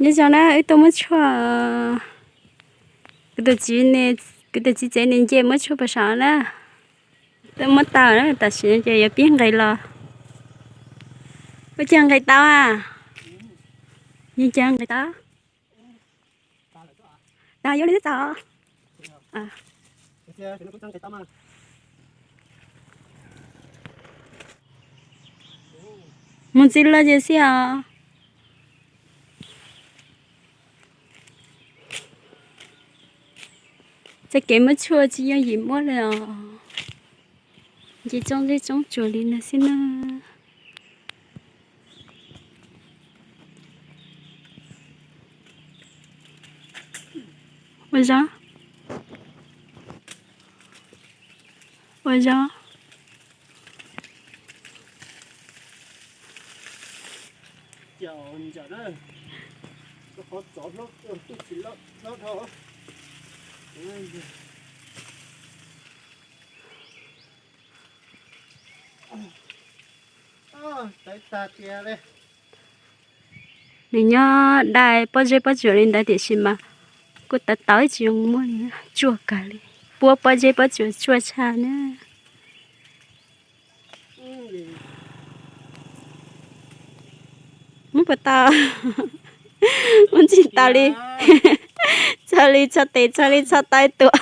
Nyob zoo na, wb tuaj muab tshuaj. Kuv tus txiv, kuv tus txiv tsev nws nce muab tshuaj puag saud na. Tuaj muab tau na, tam sim no ces yuav pib nqis los. Ua cas nqis tau a? Yeej cas nqis tau. Tau, yuav li twb txaus. Mus txiv los ces xij os. Txoj kev muab tshuaj tsis yooj yim muab li os. Nce tsoob zeb tsoob tsuas li no xwb na. Ua zoo, ua zoo. Nws nyob dai pob zeb pob tsuas li ntawd tiam sis mas kuj tawv tawv tsis zoo muab li, tsuaj kawg li. Puab pob zeb pob tsuas tsuaj tshaj na. Muab puas tau? Muab tsis tau li. Txog li txog tes, txog li txog taw tuaj.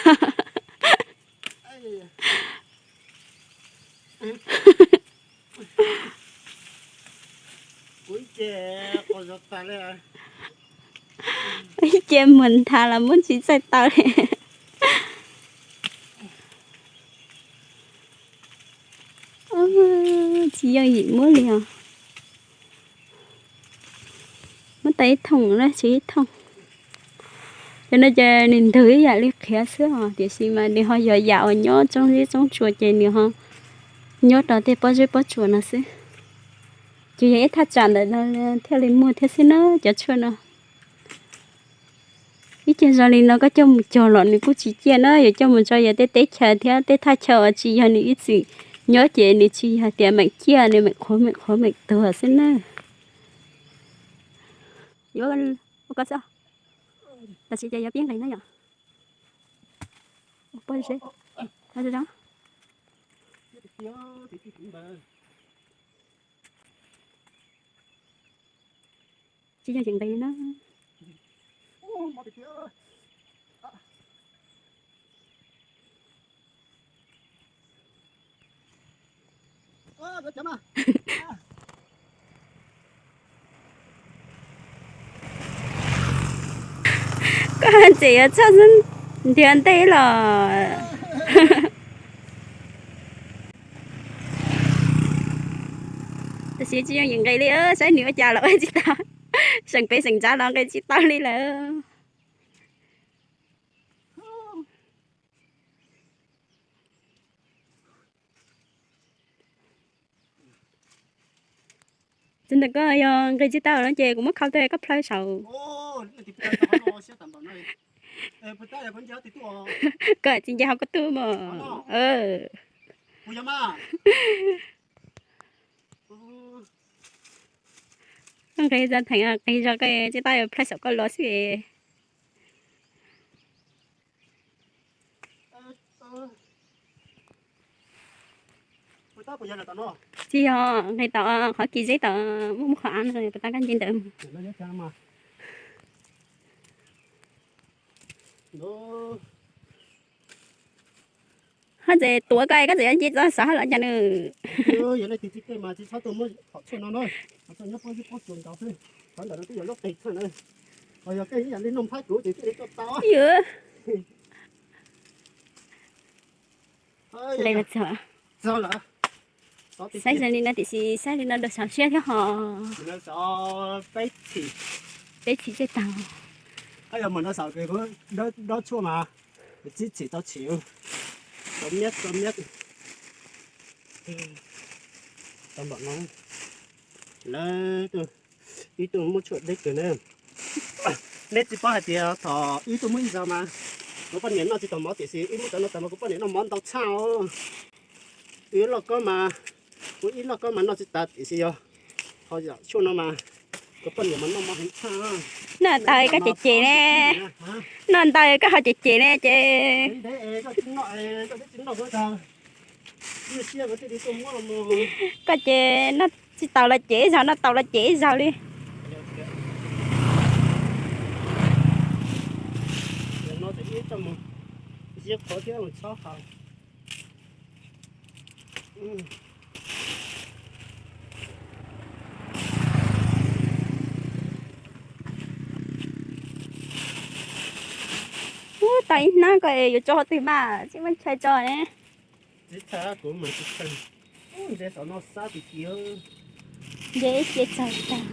Ib ce mus nthav los muab tsis txawj tau li. Tsis yooj yim muab li os. Muab tau ib thooj na, tsis ib thooj. Cov no ces nws ntws ib yam li qhiav xwb os, tiam sis mas nws ho yog yam uas nyob tsoob zeb tsoob tsuas ces nws ho nyob rau tej pob zeb pob tsuas no xwb. Ces yog ib thaj tsam ntawm no thiaj li muaj thiab xwb na cov tshuaj no. Ib co zoo li no koj coj mus cog los nws kuj tsis ciaj na, yuav coj mus rau yog tej teb chaws thiab tej thaj chaw uas tsis yog nws ib txwm nyob ces nws tsis yog tias meem ciaj, nws meem qhuav meem qhuav meem tuag xwb na. Yuav ua koj xwb, tam sim ces yuav pib nqis na yom. Pob zeb zoo. Tsis yog yeem nqis na. Koj tseem yuav txog ntiav ntej los. Tab sis tsis yooj yim nqis li, saib nws ua cas los ua tsis tau. Seem pem seem ntsav los nqis tsis tau li lawm. Txiv ntawm koj yog nqis tsis tau no ces kuv muab khau tag koj plhaw saum. Koj tsis nce hauv koj tub mas. Koj nqis txog theem nqis zog koj tsis tau plhaw saum koj los xwb. Tsis yog, nqis tom qhov kis zeb tom muaj muaj qhov av no puas tau koj nce ntawd. Haj tseem tuav koj, koj tseem yuav nce txog saud los cas nws. Yog leej twg tsis tej mas tsis txhob tuaj muab qhov tshuaj no na, qhov tshuaj nyob pob zeb pob tsuas nkaus xwb, qhov ntawm no twb yog lub qis tshaj na. Ho yog koj ib yam li noog thaib kuv ces thiaj li tuaj tau. Saib zoo li no tiam sis saib li no rau saum siab thiab ho. Peb txhim txij taag. Dob tshuaj mas txib txhim tau txhim, tau miab tau miab. Tau npaum no, lawv ib tug muab tshuaj deb kawg na. Neb tsis paub hais tias thaum ib tug muaj ib zaug mas kuv poj niam noj tsis tau mov tiam sis ib muab cov no tag mas kuv poj niam noj mov ntau tshaj os. Ib loj kob mas, kuv ib loj kob mas noj tsis tas tiam sis yog ho yam tshuaj no mas Noj ntawd koj cem cem ne, noj ntawd koj ho cem cem ne ces, koj ces noj tsis taus los cem ib zaug, noj tau los cem ib zaug li. Ub, tau ib hnab ko yuav tso qhov twg mas tsis muaj chaw tso ne. Nce ib ce txaus tag.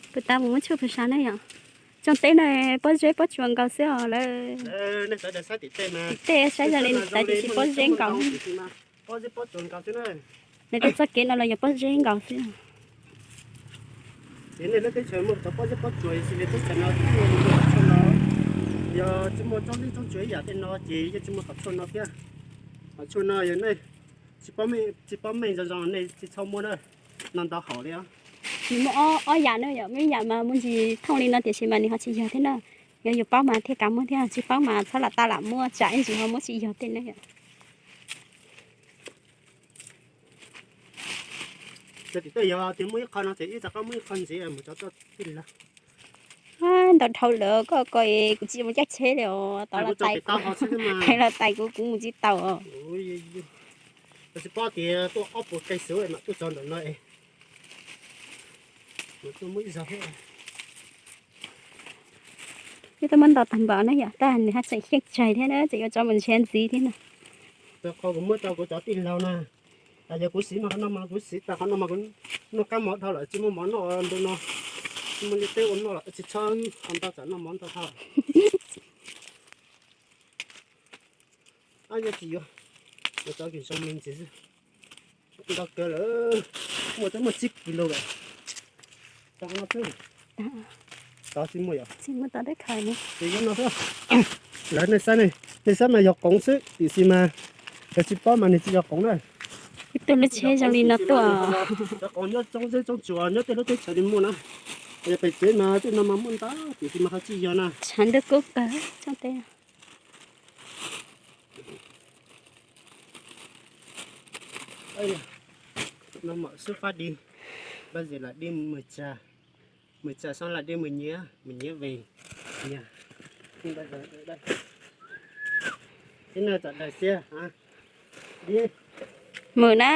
Puas tas mus muab tshuaj pus sav na yom? Tsoom teb no pob zeb pob tsuas nkaus xwb os lawm. Tim tej saib zoo li ntawd tiam sis pob zeb nkaus. Nws tej txoj kev no los yog pob zeb nkaus xwb. Ces nej lub teb chaws muaj cov pob zeb pob tsuas, yog tsis li teb chaws no tsis muaj qhov tshuaj no. Yog tsis muaj tsob zeb tsob tsuas ib yam tej no ces yeej tsis muaj qhov tshuaj no thiab. Qhov tshuaj no yog nej tsis paub meej zoo zoo nej tsis txhob muab na, no ntau hom li os. Nws muaj ob yam na yom, muaj ib yam mas muaj ntsis thooj li no tiam sis mas nws ho tsis yog thiab na. Yog yus paub mas thiaj kav muab thiab, tsis paub mas txhob lam tab lam muab tsam ib ntsis ho muab tsis yog tej na yom. Yog tias muaj ib qho no ces ib rov qab muab ib qho ntxiv mus tso tij laug. Ntau dhau lawm koj ko, kuv tsis mus caij tsheb li os, tais los tais kuv, kuv mus tsis tau os. Tsis paub tias tuaj ob puas kee xwb mam tuaj txog ntawm no es. Twb muab nto tag npaum na yom, tab nws haj tseem xyeej tsawg thiab na, tseem yuav tso mus nrhiav ntxiv thiab na. Qhov kuv muab rau kuv cov tij laug na, yog kuv siv mas qhov no mas kuv siv tas qhov no mas kuv noj kab mov dhau lawm tsis muaj mov noj ntu no, tsis muaj liaj teb ua noj lawm tsis txhob ho ntau tsam noj mov ntau dhau. Ab, yog tsis yuav, yuav cov kws zoo me ntsis xwb. Ntau kawg lawm, muaj twb muaj tsib kis lus lawm. Tau no xwb. Tau tsis muaj yom? Tsis muaj tau teb khaws ne. Ces yuav no xwb. Lawv nej saib ne, nej saib mas yog qoov xwb tiam sis mas yog tsis paub mas nws tsis yog qoov na. Ib tug lub tsheb zoo li no tuaj. Cov qoov nyob tsob zeb tsob tsuas nyob tej lub teb chaws li muaj na. Yog pem tsev mas tej no mas muaj ntau tiam sis mas ho tsis yog na. Tshav ntuj kub kawg tsob teb. Nws mam xub fab di, npaj zem lam di mus tsa, mus tsa xob lam di mus nyiav, mus nyiav ves, nyiav. Ib no tam daws xiab, di. Mus na.